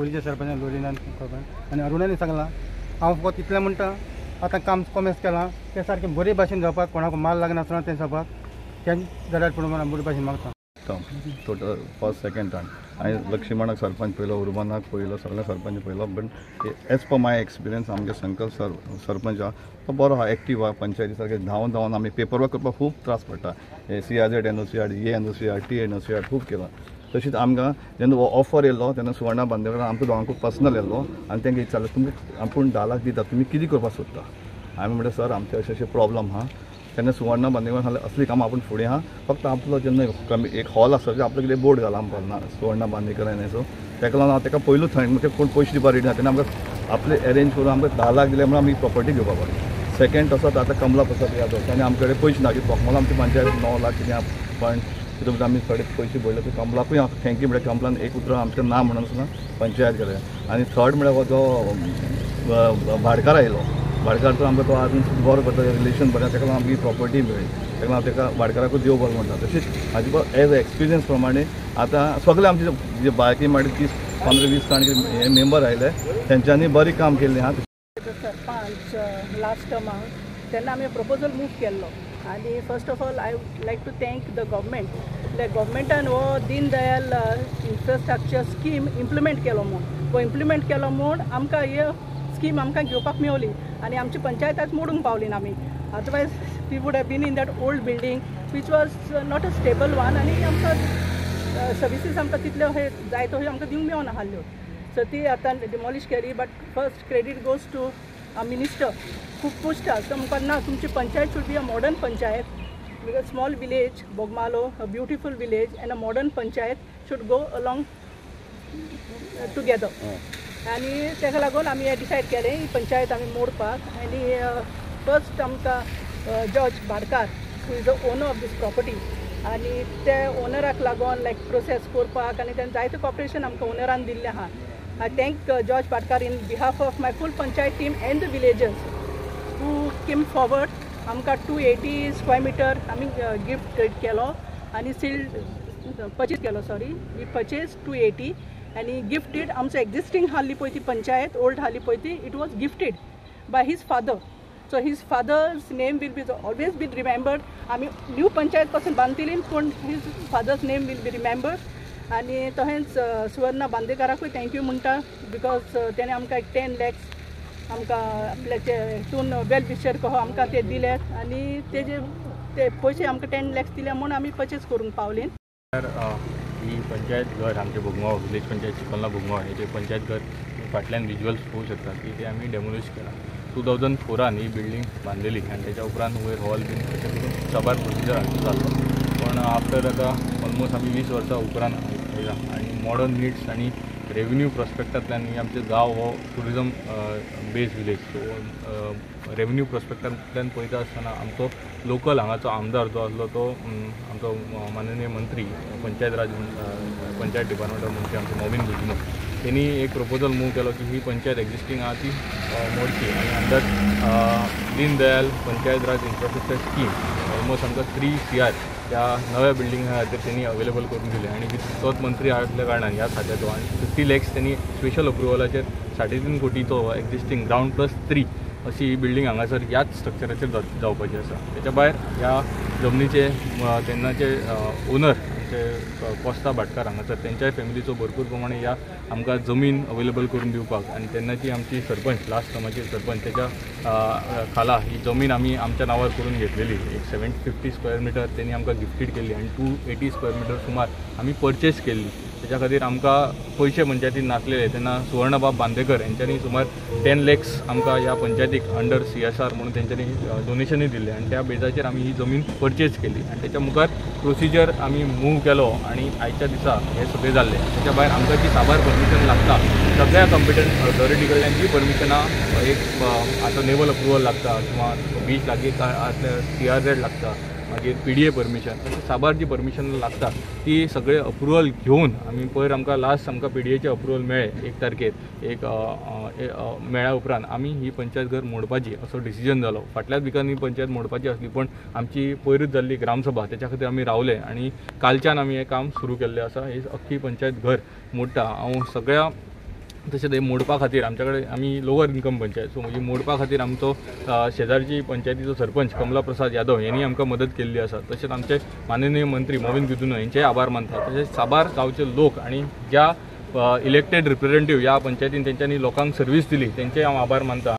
पयलींच्या सरपंचान लोलिनान आनी अरुणानी सांगलां. हांव फकत इतलें म्हणटा, आतां काम कोमेस केलां तें सारकें बरे भाशेन जावपाक, कोणाक माल लागनासतना तें जावपाक तें जाल्यार पूण बरे भाशेन मागता. टोटल फर्स्ट सेकेंड टर्न हांवें लक्ष्मणाक सरपंच पळयलो, उर्बनाक पळयलो, सगळ्या सरपंच पळयलो. But as per my experience आमगे संकल्प सरपंच आहा तो बरो आहा, एक्टीव आहा. पंचायती सारकें धांवन धांवन आमी पेपर वर्क करपाक खूब त्रास पडटा. C R Z N O C R, A N O C R, T N O C R खूब केलां. तशीच आमकां जेन्ना हो ऑफर येयलो तेन्ना सुवर्णा बांदेकर आमकां दोगांकूय पर्सनल येयलो आनी तांकां विचारलें तुमी आपूण 10 लाख दिता, तुमी कितें करपाक सोदता? आमी म्हणलें सर आमचे अशें अशें प्रॉब्लम आहा. तेन्ना सुवर्णा बांदेकर सांगलें असलीं कामां आपूण फुडें आहा, फक्त आपलो जेन्ना कमी एक हॉल आसा आपलो कितें बोर्ड घाला आमकां सुवर्णा बांदेकर आनी सो ताका लागून हांव ताका पयलूच थंय म्हणजे कोण पयशे दिवपाक रेडी ना तेन्ना आमकां आपले एरेंज करून आमकां 10 लाख दिले म्हणून आमी प्रॉपर्टी घेवपाक पडली. सेकेंड तसोच आतां कमला प्रसाद यादव आनी आमचे कडेन पयशे ना की बोगमालो आमची पंचायत 9 लाख कितें पण तितून आमी थोडे पयशे भरले. ते कमलाकूय हांव thank you म्हळ्यार कमलान एक उतरां आमकां ना म्हणून सुद्दां पंचायत केलें. आनी थर्ड म्हळ्यार हो जो भाडकार आयलो, भाडकार तो आमकां तो आजून बरो करता, रिलेशन बरें, ताका लागून आमची प्रॉपर्टी मेळ्ळी. ताका लागून ताका भाडकाराकूय देव बरो म्हणटा. तशीच हाजी एज एक्सपिरियन्स प्रमाणे आतां सगळे आमचे जे बाकी मागीर 30 15 20 जाण हे मेंबर आयले तेंच्यांनी बरें काम केल्लें आहा. सरपंच लास्ट टर्माक तेन्ना आमी प्रपोजल मूव केल्लो आनी first of all I would like to thank the government. म्हळ्यार गव्हर्मेंटान हो दीनदयाल इन्फ्रास्ट्रक्चर स्कीम इम्प्लिमेंट केलो म्हूण, हो इम्प्लिमेंट केलो म्हूण आमकां ही स्कीम आमकां घेवपाक मेवली आनी आमची पंचायत मोडूंक पावली ना आमी. Otherwise we would have been in that old building which was not a stable one आनी आमकां सर्विसीस आमकां तितल्यो हे जाय तश्यो आमकां दिवंक मेवना आहल्यो. सो ती आतां डिमॉलिश केली. But first credit goes to minister, खूब पुश्ट आसा. तो म्हणपाक ना तुमची panchayat should be a modern panchayat because small village Bogmalo, a beautiful village and a modern panchayat should go along together. आनी ताका लागून आमी हें डिसायड केलें ही पंचायत आमी मोडपाक. आनी फर्स्ट आमकां George Badkar who is the owner of this property आनी ते ओनराक लागून लायक प्रोसेस करपाक आनी तेणें जायतें कॉपरेशन आमकां ओनरान दिल्लें आहा. I thank George Patkar in behalf of my full panchayat team and the villagers who came forward. आमकां 280 स्क्वेअर मिटर आमी गिफ्ट केलो आनी सील्ड पर्चेस केलो, सॉरी we purchase 280 आनी गिफ्टेड आमचो एक्झिस्टींग आहली पळय ती पंचायत ओल्ड आहली पळय ती, it was gifted by his father. So his father's name will be always be remembered. आमी न्यू पंचायत पासून बांदतली पूण his father's name will be remembered. आनी तशेंच सुवर्णा बांदेकाराकूय thank you म्हणटा because तेणें आमकां एक 10 लॅक्स आमकां आपल्याचे हितून वेल विशर कहो आमकां ते दिले आनी तेजे ते पयशे आमकां 10 लॅक्स दिले म्हूण आमी पर्चेस करूंक पावली. ही पंचायत घर आमचे बोगमाळो विलेज पंचायत चिखलना बोगमाळो हेचे पंचायत घर फाटल्यान विज्युअल्स पळोवंक शकता की ते आमी डेमोलिश केलां. 2004 ही बिल्डींग बांदलेली आनी तेच्या उपरांत वयर हॉल बीन अशें करून साबार प्रोसिजर हांगसर जाल्लो. पण आफ्टर आतां ऑलमोस्ट आमी 20 वर्सां उपरांत येयला आनी मॉडर्न निड्स आनी रेवेन्यू प्रोस्पेक्टांतल्यान आमचे गांव हो tourism base village. So revenue प्रोस्पेक्टांतल्यान पळयता आसतना आमचो लोकल हांगाचो आमदार जो आसलो तो आमचो माननीय मंत्री पंचायत राज पंचायत डिपार्टमेंटाचो मंत्री आमचो मॉविन गुदिन्हो तेणी एक प्रपोजल मूव केलो की ही पंचायत एक्झिस्टींग आहा ती मोडची आनी under Deendayal Panchayat Raj infrastructure scheme almost आमकां 3 CR ह्या नव्या बिल्डिंगा खातीर तेणी अवेलेबल करून दिले आनी तोच मंत्री आसल्या कारणान ह्या खात्याचो आनी 50 लॅक्स तेणी स्पेशल अप्रुवलाचेर 3.5 कोटीचो एक्झिस्टींग ग्रावंड प्लस 3 अशी ही बिल्डींग हांगासर ह्याच स्ट्रक्चराचेर जावपाची आसा. तेच्या भायर ह्या जमनीचे तेन्नाचे ओनर आमचे कोस्ता भाटकार हांगासर तेंच्याय फॅमिलीचो भरपूर प्रमाणे ह्या आमकां जमीन अवेलेबल करून दिवपाक आनी तेन्नाची आमची सरपंच लास्ट टर्माची सरपंच तेच्या खाला ही जमीन आमी आमच्या नांवार करून घेतलेली. एक 750 स्क्वेअर मिटर तेणी आमकां गिफ्टीड केल्ली आनी 280 स्क्वेअर मिटर सुमार आमी पर्चेस केल्ली. तेच्या खातीर आमकां पयशे पंचायतीन नासलेले तेन्ना सुवर्णबाब बांदेकर हेंच्यांनी सुमार 10 लॅक्स आमकां ह्या पंचायतीक अंडर CSR म्हणून तेंच्यांनी डोनेशनूय दिल्लें आनी त्या बेजाचेर आमी ही जमीन पर्चेस केली आनी तेच्या मुखार प्रोसिजर आमी मूव केलो आनी आयच्या दिसा हें सगळें जाल्लें. तेच्या भायर आमकां जी साबार परमिशन लागता सगळ्या कॉम्पिटंट ऑथॉरिटी कडल्यान जी परमिशनां एक आतां नेवल अप्रुवल लागता किंवा बीच लागीं आसल्यार CRZ लागता, मागीर PDA permission, अशें साबार जी परमिशन लागता ती सगळे अप्रुवल घेवन आमी पयर आमकां लास्ट आमकां PDAचें अप्रुवल मेळ्ळें 1 तारखेर एक मेळ्ळ्या उपरांत आमी ही पंचायत घर मोडपाची असो डिसिजन जालो. फाटल्याच विकान ही पंचायत मोडपाची आसली पण आमची पयरूच जाल्ली ग्रामसभा तेच्या खातीर आमी रावले आनी कालच्यान आमी हें काम सुरू केल्लें आसा. ही अख्खी पंचायत घर मोडटा. हांव सगळ्या तशेंच हे मोडपा खातीर आमच्या कडेन आमी लोवर इन्कम पंचायत, सो ही मोडपा खातीर आमचो शेजारची पंचायतीचो सरपंच कमला प्रसाद यादव यांनी आमकां मदत केल्ली आसा. तशेंच आमचे माननीय मंत्री मॉवीन गुदिन्हो हेंचेय आभार मानता. तशेंच साबार गांवचे लोक आनी ज्या इलेक्टेड रिप्रेझेंटेटिव्ह ह्या पंचायतीन तेंच्यांनी लोकांक सर्वीस दिली तेंचेय हांव आभार मानता.